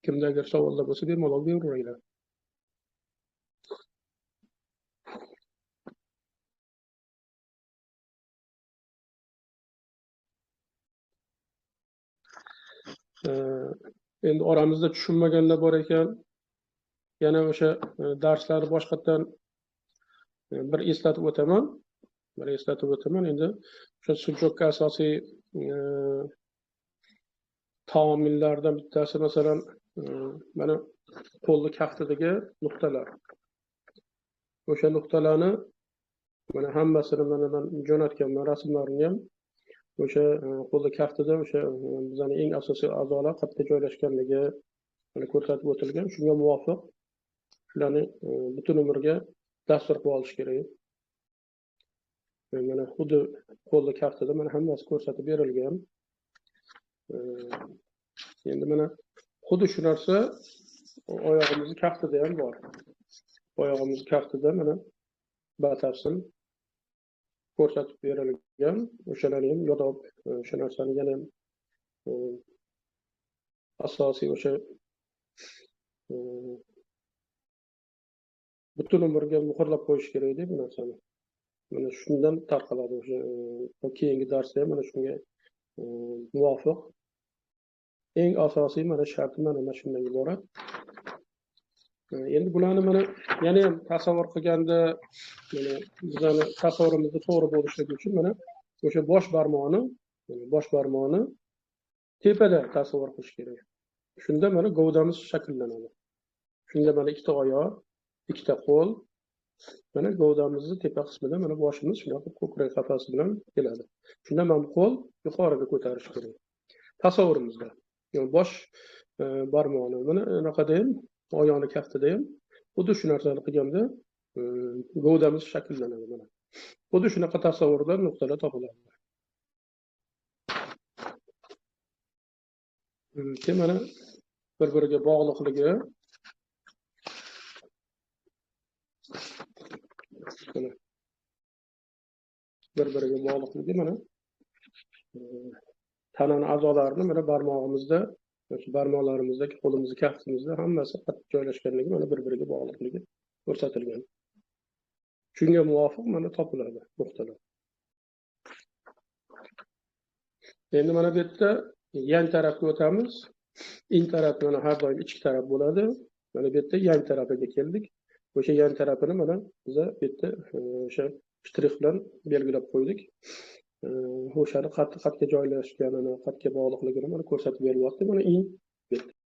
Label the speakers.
Speaker 1: Kimda agar savollar bo'lsa, bemalol beraveringlar. Endi oramizda tushunmaganlar bor ekan, yana o'sha darslarni boshqatdan bir eslatib o'taman. Endi o'sha sujokka asosiy taomillardan bittasi, masalan, mana qo'lni kaftidagi nuqtalar. O'sha nuqtalarni mana hammasini mana men jo'natganman, rasmlarini ham. O'sha qo'lni kaftida o'sha bizning eng asosiy a'zolar qayerda joylashganligi mana ko'rsatib o'tilgan. Shunga muvofiq shularni butun umrga dastur qilib olish kerak. Mana xuddi qo'lni kaftida mana hammasi ko'rsatib berilgan. Endi mana xuddi shu narsa oyog'imizni kaftida ham bor. Oyog'imiz kaftida mana batafsil ko'rsatib berilgan. O'shalarni ham yodlab, o'sha narsani yana ham asosiy o'sha butun umrga muhrlab qo'yish kerak deb bu narsani. Mana shundan tarqaladi o'sha keyingi darsda ham mana shunga muvofiq eng asosiy mana sharti mana shundan iborat. Endi bularni mana yana ham tasavvur qilganda, mana bizani tasavvurimizda to'g'ri bo'lishligi uchun mana o'sha bosh barmoqni tepada tasavvur qilish kerak. Shunda mana gavdamiz shakllanadi. Shunda mana ikkita oyoq, ikkita qo'l, mana gavdamizni tepa qismida mana boshimiz shunaqa ko'krak qafasi bilan keladi. Shunda mana qo'l yuqoriga ko'tarish kerak. Tasavvurimizda. Ya'ni bosh barmoqni mana anaqada ham, oyoqni kaftida ham xuddi shu narsani qilganda gavdamiz shakllanadi mana. Xuddi shunaqa tasavvurda nuqtalar topiladi. Keyin mana bir-biriga bog'liqligi mana bir-biriga bog'liqligi mana tanani a'zolarini mana barmog'imizda, barmoqlarimizdagi, qo'limizni kaftimizda hammasi qattiq joylashganligi mana bir-biriga bog'liqligi ko'rsatilgan. Shunga muvofiq mana topiladi nuqtalar. Endi mana bu yerda yan tarafga o'tamiz. In taraf mana har doim ichki taraf bo'ladi. Mana bu yerda yan tarafiga keldik. O'sha yan tarafini mana biz bu yerda o'sha shtrix bilan belgilab qo'ydik. O'shani qatga joylashganini, qatga bog'liqligini mana ko'rsatib berilyapti. Mana in